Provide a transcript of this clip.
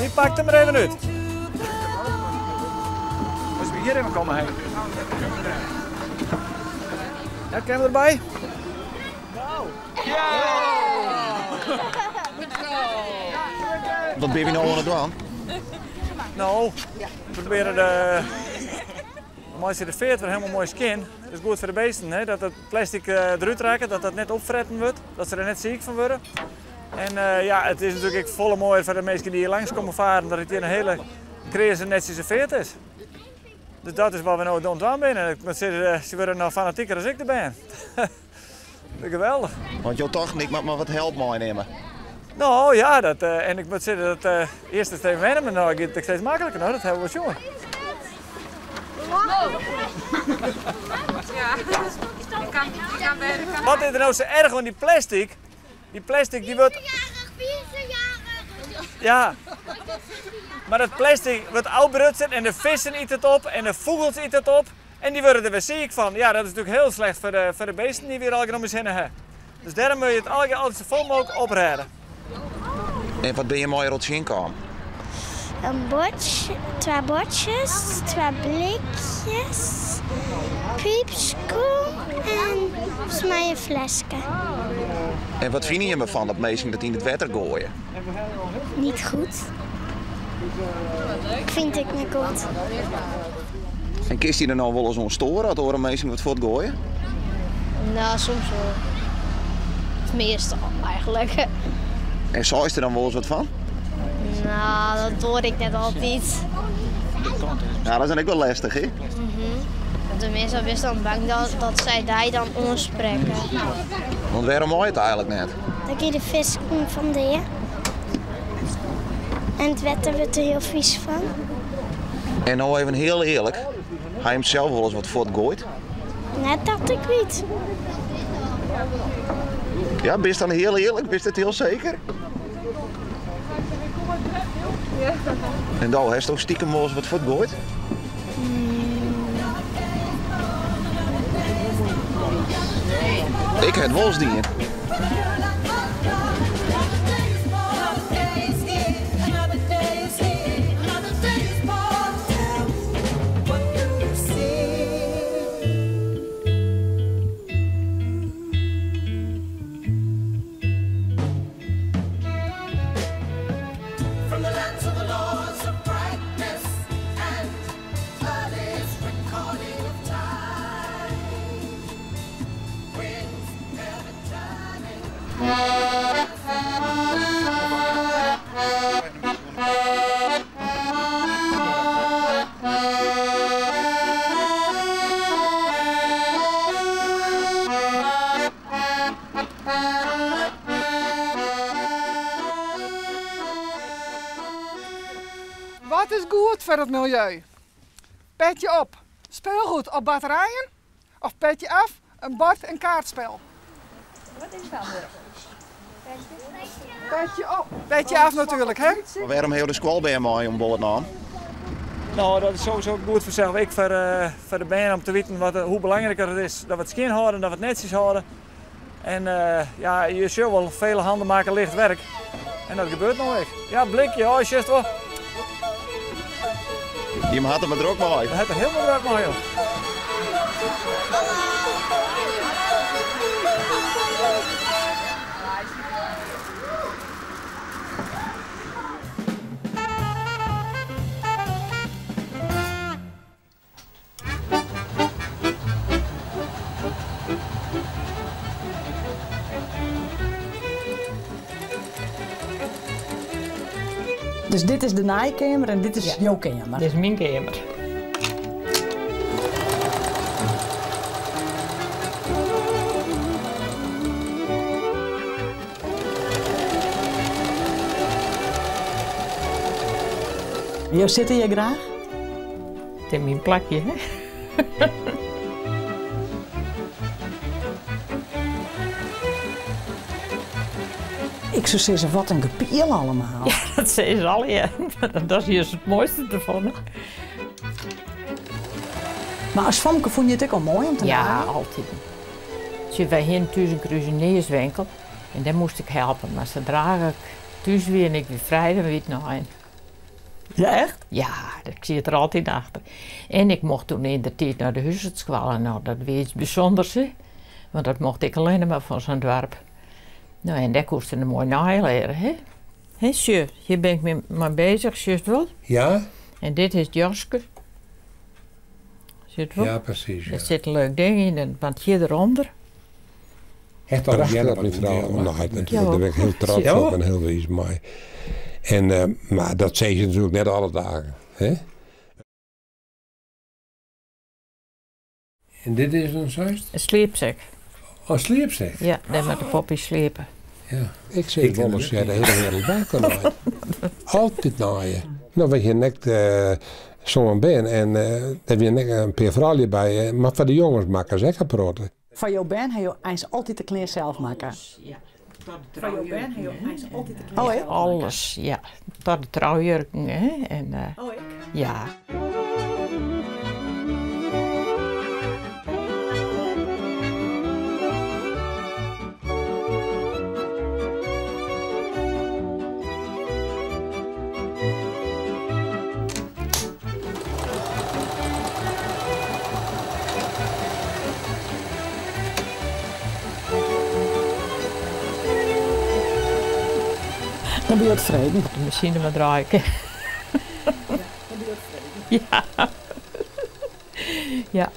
Dy pakt him der even út. Moatst hjir even komme, Henk. Ja, kin we derby? Wat binne wy no oan it dwaan? No, we probearje de meitsje de feart wer hielendal moai skjin. Dat is goed foar de beesten, hè? Dat it plastic derút rekket, dat dat net opfretten wurdt, dat se der net siik fan wurde. En ja, it is natuerlik ek folle moaier foar de minsken dy't hjir langs komme faren, dat it hjir in hiele kreaze netsjese feart is. Dus dat is wat we no oan it dwaan binne. Ik moat sizze, se wurde noch fanatiker as ik de bern. Geweldich. Want jo tochten, ik moat mar wat help meinimme. No ja, dat, en ik moat sizze dat earst it even wennen, mar no giet it ek steeds makliker. No, dat hawwe we wol sjoen. Wat is der no sa erch oan dy plastic? Dy plastic dy wurdt. Ja. Mar dat plastic wurdt ôfbrutsen en de fissen ite it op en de fûgels ite it op. En dy wurde der wer siik fan. Ja, dat is natuerlik hiel slecht foar de, foar de beesten dy't we hjir allegear om ús hinne ha. Dus dêrom moatte je it allegear altyd safolle mooglik oprêde. En wat binne je mei hjir al tsjinkaam? In bordje, twa bordjes, twa blikjes, pypskom en folgens my in fleske. En wat fine jimme fan dat minsken dat yn it wetter goaie? Niet goed. Ik fyn it ek net goed. En kinst dy der no wolris oan stoare as oare minsken wat fuortgoaie? No, soms wol. Meastal eigenlik. En seist der dan wolris wat fan? No, dat doar ik net altyd. Ja, dat is dan ek wol lestich, hè? Mhm. Tenminste, bist dan bang dat sy dy dan oansprekke. Want wêrom mei it eigenlik net? Dan gean de fisken fan dea. En it wetter wurdt der hiel fys fan. En no even hiel earlik, ha jim sels wolris wat fuortgoaid? Net dat ik wit. Ja, bist dan hiel earlik? Bist it hiel seker? En do, hast ook stiekem wolris wat fuortgoaid? Ik ha it wolris dien. Wat is goed foar it miljeu? Petje op, speelgoed op batterijen of petje af, in bord en kaartspel? Wat is it antwurd? Petje op. Petje af natuerlik, hè? Mar wêrom ha jo de skoalbern mei oan board naam? No, dat is sowieso goed fansels ek foar, foar de bern om te witten wat, hoe belangryk dat it is dat we it skjin hâlde en dat we it netsjes hâlde. En ja, je sjogge wol, vele handen maken licht werk. En dat gebeurt no ek. Ja, blikje, oh, sjochst wol. Jim hat der mar drok mei. We hat der hielendal drok mei, joh. Dus dit is de naaikeamer en dit is jo keamer? Dit is myn keamer. Jo sitte hjir graach? It is myn plakje, hè. Ik soe sizze, wat in gepiel allemaal. Ja, dat sizze se allegear. Dat is juist it moaiste derfan. Mar as famke fûn je it ek al moai om te Ja, naaien? altyd. Sjoch, wy hiene thús in kruzenierswinkel en dêr moast ik helpe. Mar sadra ik thús wie en ik wie frij, dan wie it naaien. Ja, echt? Ja, ik siet der altyd achter. En ik mocht toen yn de tiid nei de húshâldskoalle. No, dat wie iets bysûnders, hè. Want dat mocht ik allinne mar fan sa'n doarp. No, en dêr koest in moai neileare, hè. Hè, sjoch, hjir bin ik mei bezich, sjochst wol? Ja. En dit is it jaske. Sjochst wol? Ja, precies. Ja. Der sit in leuk ding yn, en want hjir derûnder. Echt al Prachtich earder dat myn frou naait natuerlik. Dêr bin ik hiel trots op en hiel wiis mei. En, eh, mar dat sizze se natuerlik net alle dagen. Hè? En dit is in seist? In sliepsek. Oh, sliepsek? Ja, dêr moat de poppy sliepe. Ja. Ik sis wolris, ja, de hiele wereld by elkoar naait. Altyd naaie. No, wy hiene ek soan bern en dêr wiene ek in pear froulju by, mar foar de jonges makken se ek in protte. Foar jo bern ha jo eins altyd de klean sels makke? Ja. Foar jo bern ha jo eins altyd de klean sels makke? Alles, ja. Tot de troujurken, hè. En, Oh, ek? Ja. Dan binne jo tefreden. De masine mar draaie kin. Ja. Ja.